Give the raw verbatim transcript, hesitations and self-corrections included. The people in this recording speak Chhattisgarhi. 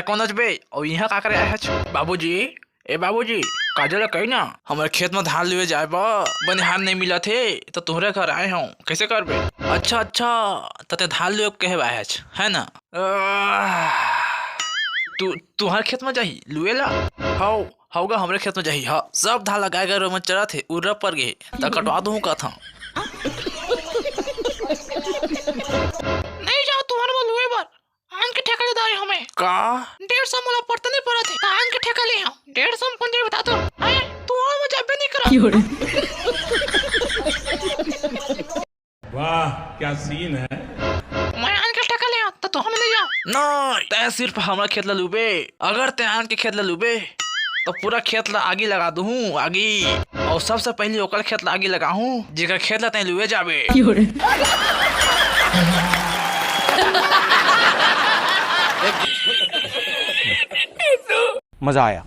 कौन अच बे? अउ इहाँ का करे आए हच? बाबूजी, ए बाबूजी, काजल ला कही ना, हमर खेत म धान लुए जाए बर बनिहार नइ मिलत हे, त तुहरे घर आए हंव, कइसे करबे? अच्छा, अच्छा, त तें धान लुए कहे बर आए हच, है ना? आह, तू, तुहर खेत म जाही लुए ला? हव, हव गा, हमरे खेत म जाही, ह, सब धान ला गाय गरु मन चरत हे, उर्रा पर गे, त कटवा दूहूं कहत हंव। नइ जांव तुहर बर लुए बर, आन के ठेका ले डारे हंव मैं। का? डेढ़ सौ मोला पड़ता नइ परत हे, त आन के ठेका ले हंव। डेढ़ सौ म कोन जाही बता तो? हैं? तुहर म जाबे नइ करंव। वाह, क्या सीन है। मैं आन के ठेका ले हंव, त तुहर म नइ जांव। नइ, तें सिर्फ हमर खेत ला लुबे। अगर तें आन के खेत ला लुबे, त पूरा खेत ला आगी लगा दूहूं, आगी। अउ सबसे पहिली ओकर खेत ला आगी लगाहूं, जेकर खेत ला तें लुए जाबे। मजा आया।